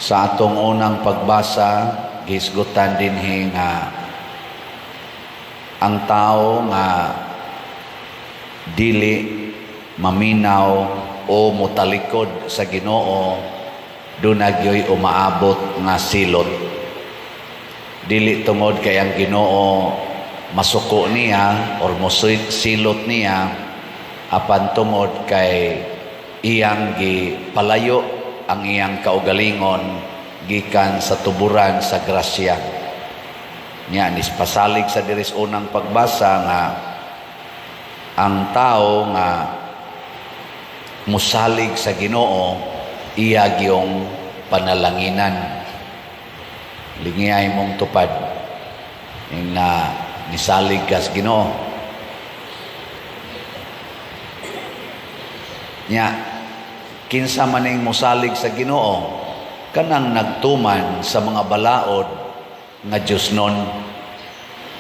Sa atong unang pagbasa, gisgutan dinhi nga ang tao nga dili maminaw o motalikod sa Ginoo, duna gyoy umaabot nga silot. Dili tungod kay ang Ginoo masuko niya or mosilot niya, apan tungod kay iyang gipalayo ang iyang kaugalingon gikan sa tuburan sa grasya. Nya nispasalig sa diris unang pagbasa nga ang tao nga musalig sa Ginoo, iya gyung panalanginan. Lingiyay mong tupad ing na nisalig kas Ginoo. Nya kinsa maning mosalig sa Ginoo? Kanang nagtuman sa mga balaod nga Dios nun.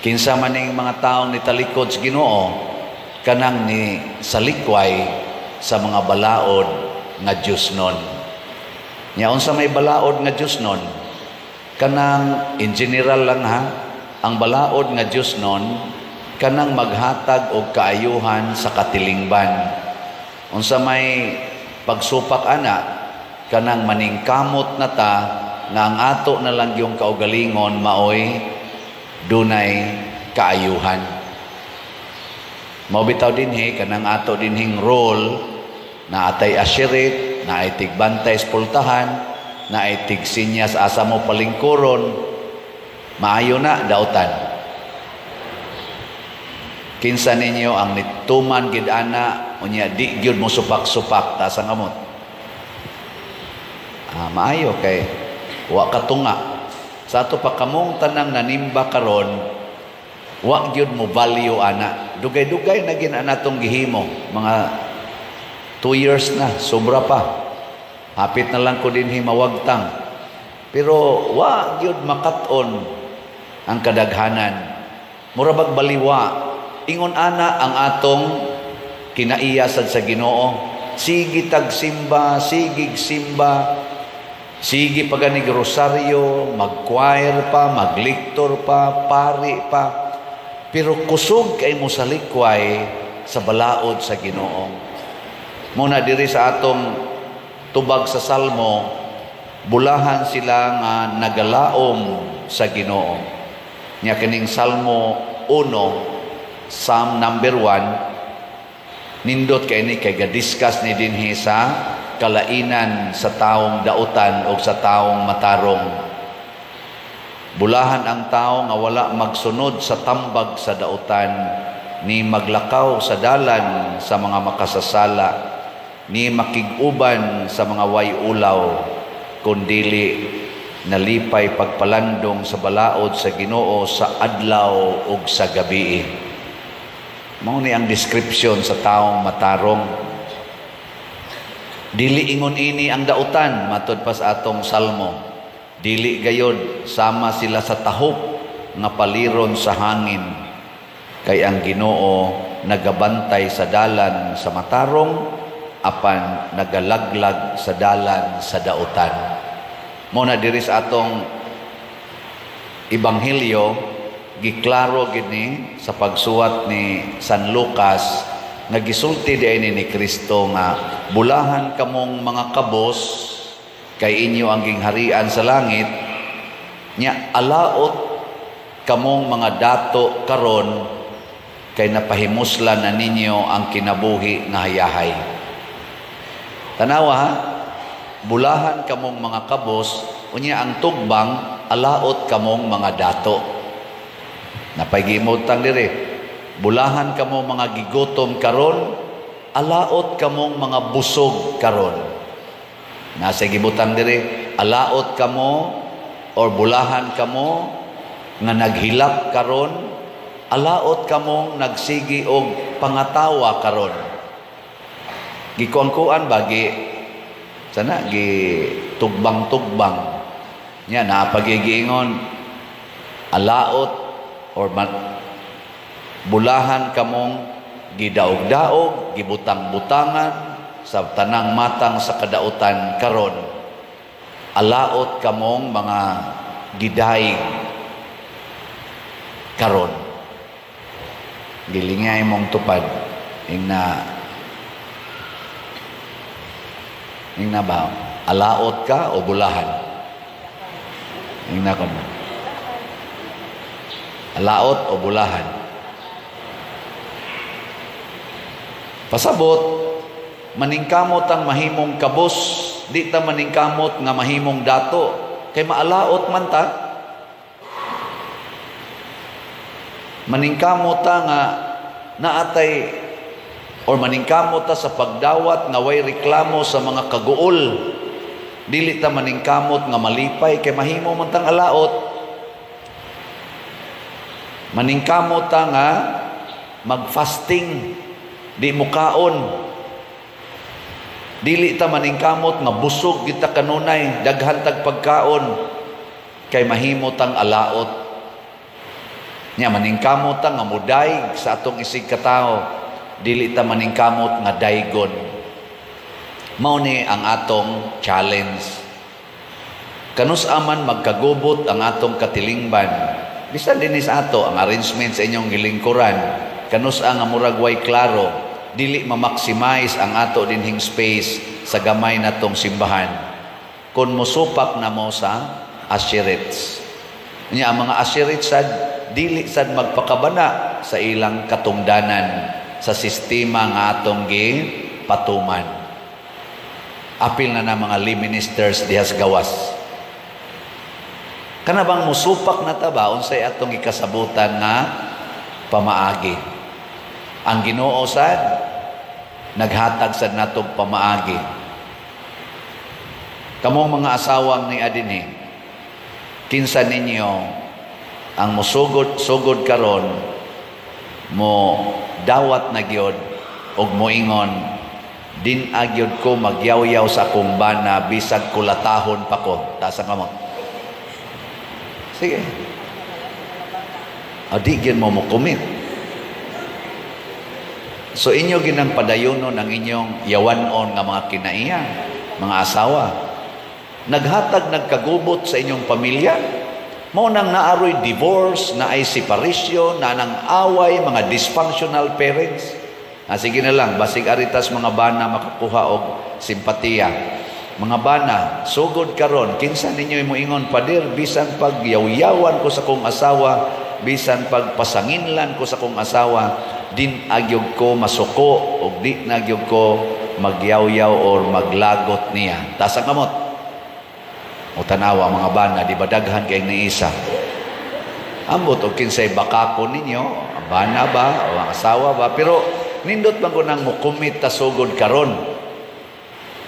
Kinsa maning mga taong nitalikod sa Ginoo? Kanang ni salikway sa mga balaod nga Dios nun. Nya unsa may balaod nga Dios nun? Kanang in general lang ha, ang balaod nga Dios nun kanang maghatag og kaayuhan sa katilingban. Unsa may pagsupak ana? Kanang maningkamot na ta nga ang ato na lang yung kaugalingon maoy dunay kaayuhan. Mao bitaw dinhi kanang ato dinhing role na atay ashirit, na ay tigbantay sa pultahan, na ay tigsinyas asa mo palingkuron, maayo na dautan. Kinsa ninyo ang nituman gid ana unya di gyud mo supak-supak, taas ang kamot. Maayo kay wa katunga. Sa ato pa kamong tanang nanimba karon, wa gyud mo value ana. Dugay-dugay na gin ana tong gihimo, mga 2 years na, sobra pa. Hapit na lang ko dinhi mawagtang. Pero wa gyud makat-on ang kadaghanan. Mura bag baliwa. Ingon ana ang atong kinaiya sad sa Ginoo. Sige tagsimba, sige simba, sige paganig rosaryo, mag-choir pa, magliktor pa, pari pa. Pero kusog kay mo sa likway sa balaod sa Ginoo. Muna diri sa atong tubag sa Salmo, bulahan sila nga nagalaom sa Ginoo. Nya kining Salmo 1, Psalm number 1, nindot kay ni kay gadiscuss ni dinhi sa kalainan sa taong dautan o sa taong matarong. Bulahan ang tao nga wala magsunod sa tambag sa dautan, ni maglakaw sa dalan sa mga makasasala, ni makig-uban sa mga way-ulaw, kundili nalipay pagpalandong sa balaod sa Ginoo sa adlaw ug sa gabii. Mao ni ang description sa taong matarong. Dili ingon ini ang dautan, matud pa sa atong salmo. Dili gayod sama sila sa tahop nga paliron sa hangin. Kay ang Ginoo nagabantay sa dalan sa matarong, apan nagalaglag sa dalan sa dautan. Mao na diri sa atong ebanghelyo, giklaro gid ni sa pagsuwat ni San Lucas nga gisulti di ni Kristo nga bulahan kamong mga kabos kay inyo ang gingharian sa langit. Nya alaot kamong mga dato karon kay napahimuslan na ninyo ang kinabuhi nga hayahay. Tanawa ha, bulahan kamong mga kabos, unya ang tugbang alaot kamong mga dato. Napay-gimutang dire. Bulahan kamo mga gigutom karon, alaot kamong mga busog karon. Nasa gibutang dire, alaot kamo or bulahan kamo nga naghilak karon, alaot kamong nagsigi og pangatawa karon. Gikuan-kuan bagi sana gi tugbang-tugbang. Nya napagigiingon alaot or bulahan kamong gidaog-daog, gibutang-butangan sa tanang matang sa kadautan karon. Alaot kamong mga gidayeg karon. Gilingay mong tupad ingna ingna ba alaot ka o bulahan? Ingna ko na. Alaot o bulahan? Pasabot, maningkamot ang mahimong kabos, di ta maningkamot nga mahimong dato, kay maalaot man ta. Maningkamot ta nga naatay or maningkamot ta sa pagdawat nga way reklamo sa mga kaguol. Dili ta maningkamot nga malipay kay mahimo man tang alaot. Maningkamot ta nga magfasting, di mukaon. Dili ta maningkamot nga busog kita kanunay, daghan tag pagkaon kay mahimo tang alaot. Nya maningkamot ta nga mudayeg sa atong isig katawo, dili ta maningkamot nga daygon. Mao ni ang atong challenge. Kanus aman magkagubot ang atong katilingban. Bisan dinhi sa ato ang arrangement sa inyong gilingkuran, kanus ang murag way klaro, dili ma-maximize ang ato dinhing space sa gamay natong simbahan. Kun mosupak na mo sa asherets. Nya ang mga asherets sad dili sad magpakabana sa ilang katungdanan sa sistema nga atong gipatuman. Apil na na mga lay ministers diha sa gawas. Kana bang musupak na ta ba unsay atong gikasabutan nga pamaagi? Ang Ginoo sad naghatag sad natong pamaagi. Kamong mga asawang ni adinhi, kinsa ninyo ang musugod sugod karon mo dawat na gyud og moingon, din agyod ko magyawyaw sa akong bana bisag kulatahon pa ko. Taas ang kamot. Sige. O di gyud mo mo-commit. So inyo ginang padayonon ang inyong yawanon nga mga kinaiya, mga asawa. Naghatag nagkagubot sa inyong pamilya. Mao nang naaroy divorce, naay separation, na nang away, mga dysfunctional parents. Ah, sige na lang, basig aritas mga bana makakuha og simpatiya. Mga bana, sugod karon, kinsa ninyo moingon, "Pader, bisan pagyawyawan ko sa kong asawa, bisan pagpasanginlan ko sa kong asawa, din agyog ko masuko og di nagyog ko magyawyaw or maglagot niya." Taas ang kamot. O tanawa mga bana, di ba daghan kay niisa? Ambot og kinsay bakako ninyo, ang bana ba o ang asawa ba, pero nindot man ko nang mukumit ta sugod karon.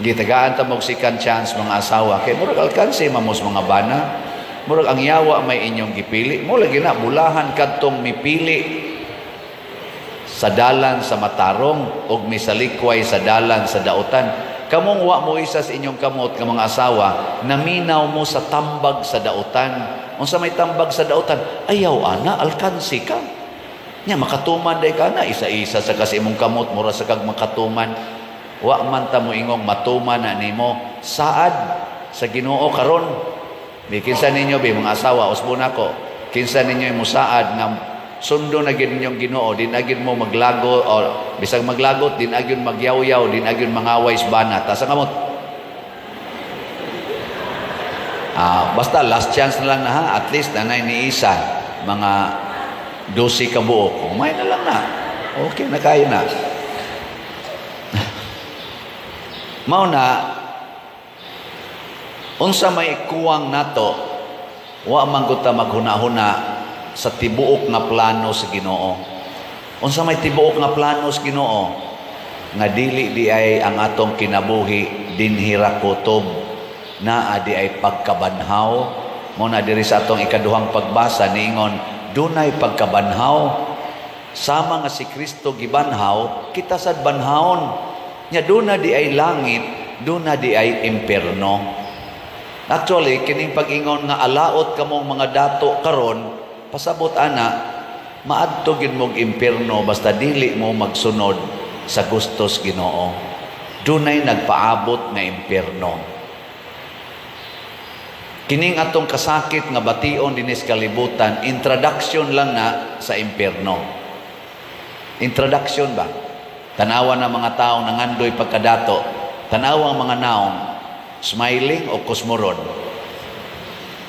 Gitagaan ta mo second chance mga asawa kay murag alkanse mamos mga bana. Murag ang yawa may inyong gipili. Mo lagi na bulahan kadtong mipili sa dalan sa matarong og misalikway sa dalan sa dautan. Kamong wa mo isa sa inyong kamot nga mga asawa, naminaw mo sa tambag sa dautan. Unsa may tambag sa dautan? Ayaw ana, alkanse ka. Nya makatuman day ka na, isa-isa sa kasi imong kamot mura sa kag makatuman. Wa man ta mo ingong matuman na nimo saad sa Ginoo karon. Bi kinsa ninyo bi mga asawa, usbon ako. Kinsa ninyo musaad nga sundo na gid ninyong Ginoo, di na gid mo maglago o bisag maglagot, di na gyud magyawyaw, di na gyud mangaway sa bana. Taas ang kamot. Basta last chance na lang na ha, at least nanay ni isa mga 12 ka buok. Kumay na lang na. Okay na kayo na. Mao na unsa may kuwang nato, wa man gud ta maghuna-huna sa tibuok nga plano sa Ginoo. Unsa may tibuok nga plano sa Ginoo? Nga dili di ay ang atong kinabuhi dinhi ra kutob, naa di ay pagkabanhaw. Mao na diri sa atong ikaduhang pagbasa niingon, dunay pagkabanhaw. Sama nga si Kristo gibanhaw, kita sad banhawon. Nya duna di ay langit, duna di ay impierno. Actually, kining pag-ingon nga alaot kamong mga dato karon, pasabot ana, maadto gid mog impierno basta dili mo magsunod sa gustos Ginoo. Dunay nagpaabot nga impierno. Kining atong kasakit nga bation dinis kalibutan, introduction lang na sa impierno. Introduction ba? Tanawa na mga tao nangandoy pagkadato. Tanawa ang mga naong, smiling o kusmoron.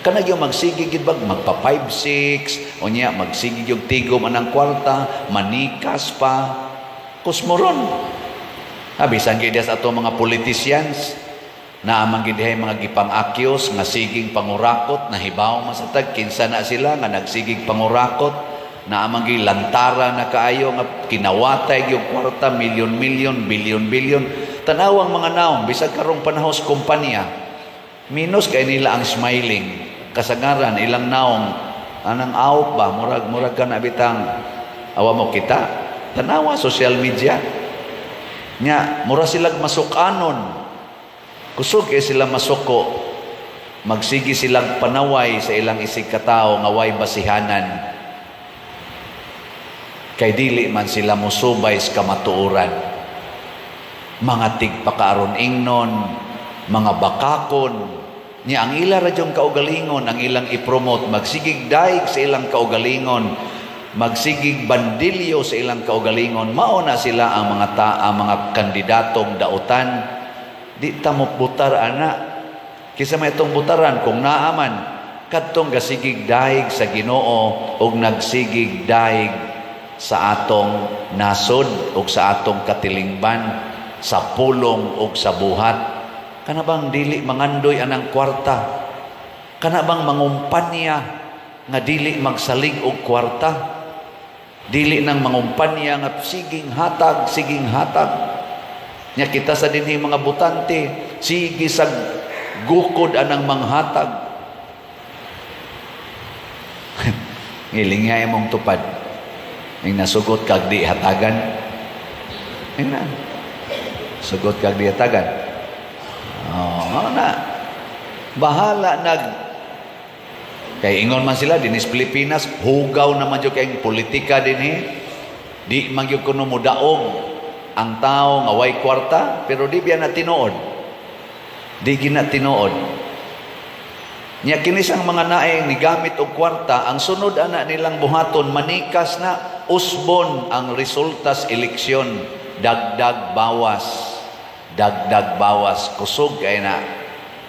Kanag yung magsige gid bag magpa 5-6, o niya magsige yung tigom anang kwarta, manikas pa, kusmoron. Ha, bisan gid sa ato mga politicians, naa man gid dihay mga gipang-akyos nga siging pangurakot, nahibaw man sa tag kinsa na sila nga nagsigig pangurakot, naa man gid lantara na kaayo nga kinawatay gyud kwarta, milyon-milyon, bilyon-bilyon. Tanawang mga naong bisag karong panahon sa kumpanya, minus kay nila ang smiling. Kasagaran ilang naong anang awok ba, murag murag ka na bitang awa mo kita. Tanawa social media. Nya mura silag masukanon. Kusog kay sila masuko. Magsigi silang panaway sa ilang isig katao nga way basihanan. Kay dili man sila mosubay sa kamatuoran. Mga tigpakaaron ingnon, mga bakakon, niya ang ila radyong kaugalingon, ang ilang ipromote, magsigig daig sa ilang kaugalingon, magsigig bandilyo sa ilang kaugalingon, mao na sila ang mga kandidatong dautan. Di ta mo butar ana. Kisa may itong butaran kung naaman kadtong gasigig daig sa Ginoo ug nagsigig daig sa atong nasod ug sa atong katilingban, sa pulong ug sa buhat. Kana bang dili mangandoy anang kwarta? Kana bang mangumpanya nga dili magsalig og kwarta? Dili nang mangumpanya nga siging hatag, siging hatag. Nya kita sa dinhi mga butante, sige sa gukod anang manghatag. Ngilingay mong tupad. Ing nasugot kag di hatagan. Ing na. Sugot kag di hatagan. Oh, na. Bahala nag kay ingon man sila dinis Pilipinas, hugaw naman jud kay politika dinhi. Di man gyud kuno modaog ang tao nga way kwarta, pero di biya na tinuod. Di gina tinuod. Nya kini sang mga naeng nigamit og kwarta, ang sunod ana nilang buhaton manikas na usbon ang resulta sa eleksyon, dagdag bawas. Dagdag bawas, kusog kay na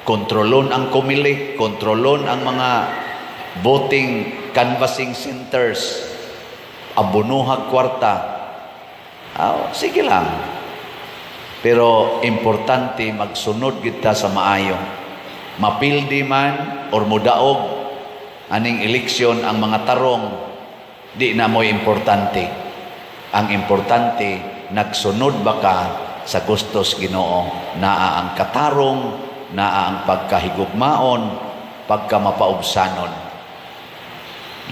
kontrolon ang Comelec, kontrolon ang mga voting canvassing centers, abonohag kwarta. Oh, sige lang. Pero importante magsunod kita sa maayo. Mapildi man or mudaog aning eleksyon ang mga tarong, di na mo'y importante. Ang importante, nagsunod ba ka sa gustos Ginoo? Naa ang katarong, naa ang pagkahigugmaon, pagkamapaubsanon.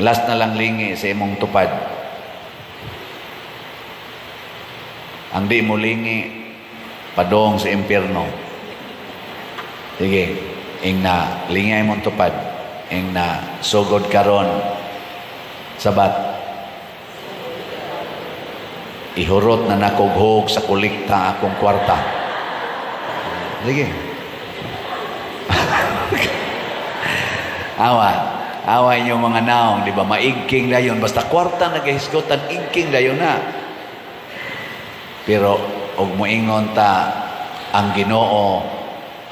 Last na lang lingi sa imong tupad. Ang di mo lingi, padong sa impierno. Sige, ing na lingay mong tupad, ing na sugod karon sabat, ihurot na nakughog sa kolekta akong kwarta. Sige. Awa, awa inyong mga naong, di ba? Maigking dayon. Basta kwarta nagahisgotan, igking dayon na. Pero, og moingon ta, ang Ginoo,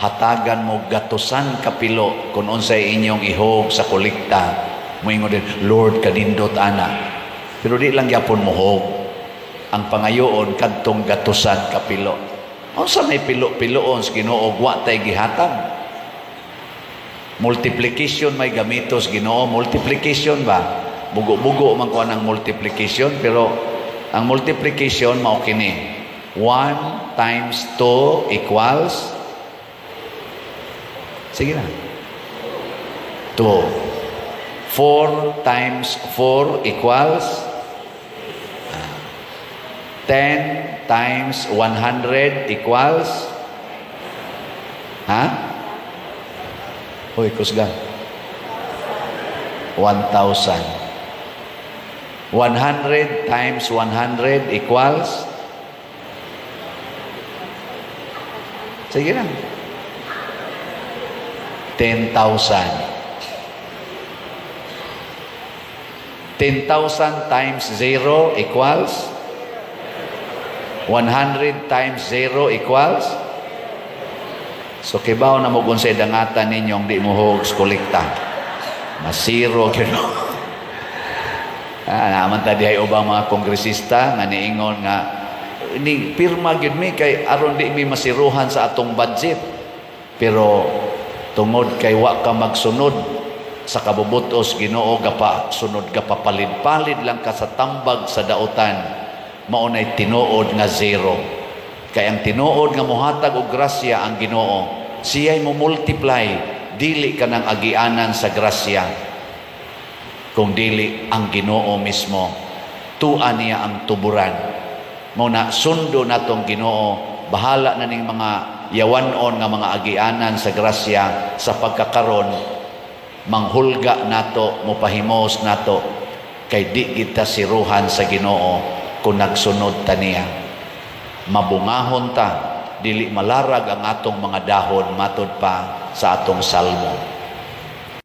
hatagan mo gatusan kapilo kung unsay inyong ihog sa kolekta. Moingon din, Lord, kanindot ana. Pero di lang gyapon mohog. Ang pangayoon kadtong gatusan kapilo. Unsa may pilo-piloon sa Ginoo wa tay gihatag? Multiplication may gamitos Ginoo, multiplication ba? Bugo-bugo man ko ang multiplication, pero ang multiplication mao kini. 1 times 2 equals, sige na, 2. 4 times 4 equals 10 times 100 equals, ha? Hoy, kusgan. 1,000. 100 times 100 equals, sige na, 10,000. 10,000 times 0 equals 100 times 0 equals. So kibaw na mo kung sa dangatan ninyong di mo hogs kolekta. Masiro gyud. Naman ta dihay ubang mga kongresista nga niingon nga ni pirma gyud mi kay aron di mi masiruhan sa atong budget. Pero tungod kay wa ka magsunod sa kabubutos Ginoo, gapa sunod, gapapalid-palid lang ka sa tambag sa dautan, mao nay tinuod nga zero. Kay ang tinuod nga mohatag og grasya ang Ginoo, siya'y mo multiply, dili ka nang agianan sa grasya kung dili ang Ginoo mismo. Tua niya ang tuburan. Mao na sundo natong Ginoo, bahala na ning mga yawanon nga mga agianan sa grasya sa pagkakaron, manghulga nato, mopahimos nato, kay di kita siruhan sa Ginoo kung nagsunod ta niya. Mabungahon ta, dili malarag ang atong mga dahon, matod pa sa atong salmo.